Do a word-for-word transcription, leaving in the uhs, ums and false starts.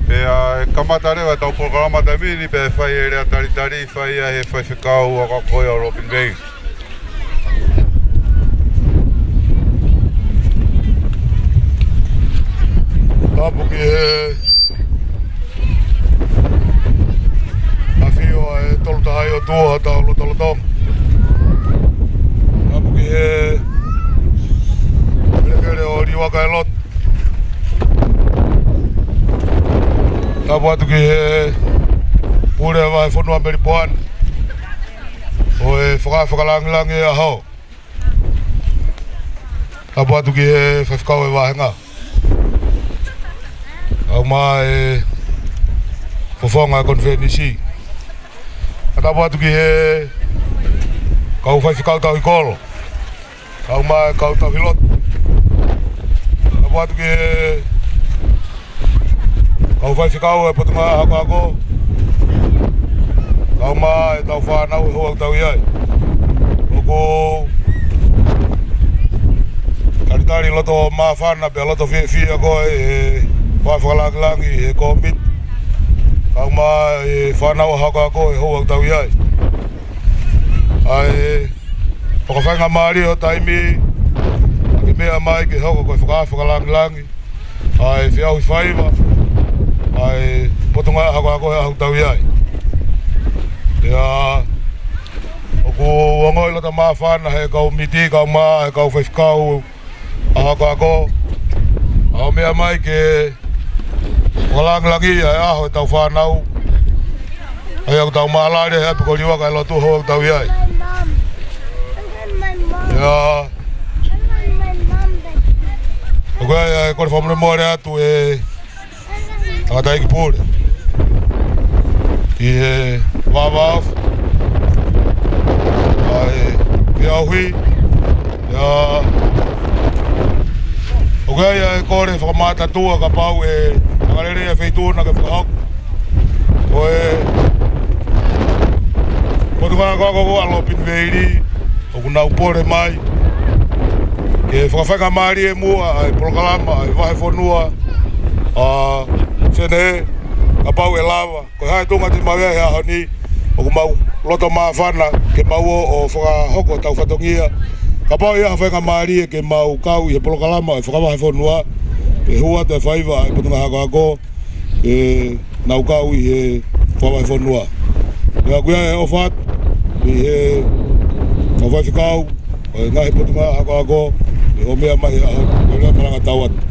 Pea ʻe kamata leva ʻetau polokalama he taimi ni, pea ʻe fai e lea talitali, fai ia ʻe he faifekau ako ako ia ʻo Lopini Veili. Tapu ki he ʻafio ʻa e Tolu Tahaʻi ʻOtua ʻi hotau lotolotonga. Tapu ki he kelekele ʻo Liuaka ʻi loto. Tapu atu ki he Pule ʻa e Vahefonua Melipoane, ʻo e faka-, fakalāngilangi e ʻaho. Tapu atu ki he faifekau e vāhenga, kae ʻumaʻā e fofonga e konifelenisi. Ka tapu atu ki he kau faifekau tauhi kolo, kae ʻumaʻā e kau tauhi lotu. Tapu atu ki he kau faifekau e Potungāue Akoako, kae ʻumaʻā ʻetau fānau he houa ʻoku tau ʻi ai. ʻOku ou talitali loto māfana pea loto fiefia ko e, e fakalāngilangi he kōmiti, kae ʻumaʻā e fānau akoako he houa ʻoku tau ʻi ai. ʻA e fakafaingamālie ʻo e taimi, ʻa ke meʻa mai ke hoko ko e faka-, fakalāngilangi ʻa e feʻauhi faiva ʻa e Potungāue Akoako he ʻaho ʻoku tau ʻi ai. Pea ʻoku ou ongoʻi loto māfana he kōmiti kae ʻumaʻā e kau faifekau akoako, ʻa hoʻo meʻa mai ke fakalāngilangiʻi ʻa e ʻaho ʻetau fānau, ʻa ia ʻoku tau mālali he ʻapi ko Liuaka ʻi loto he houa ʻoku tau ʻi ai. Ia, ʻoku ʻi ai ʻa e kole fakamolemole atu e tangataʻeiki pule ʻi he vavaofi ʻa e feʻauhi. Ia, ʻoku ʻi ai ʻa e kole fakamatatua kapau ʻe fakalelei ʻa e feituʻu na ke fakahoko. Ko e Potungāue Akoako ʻa Lopini Veili, ʻoku nau pole mai ke fakafaingamālie muʻa ʻa e polokalama ʻa e Vahefonua ʻa Senē, kapau ʻe lava. Ko e hā e tuʻunga te mau ʻi ai he ʻaho ni, ʻoku mau loto māfana ke mau ō ʻo fakahoko ʻetau fatongia. Kapau ʻe ʻi ai ha faingamālie ke mau kau ʻi he polokalama ʻa e Fakavahefonua, ʻe hū atu e faiva ʻa e Potungāue Akoako, ʻe nau kau ʻi he Fakavahefonua. Pea ʻoku ʻi ai e ʻofa atu ʻi he kau faifekau ʻo e ngaahi Potungāue Akoako ʻi hoʻo meʻa mai he ʻaho ni. Pea malanga tau atu.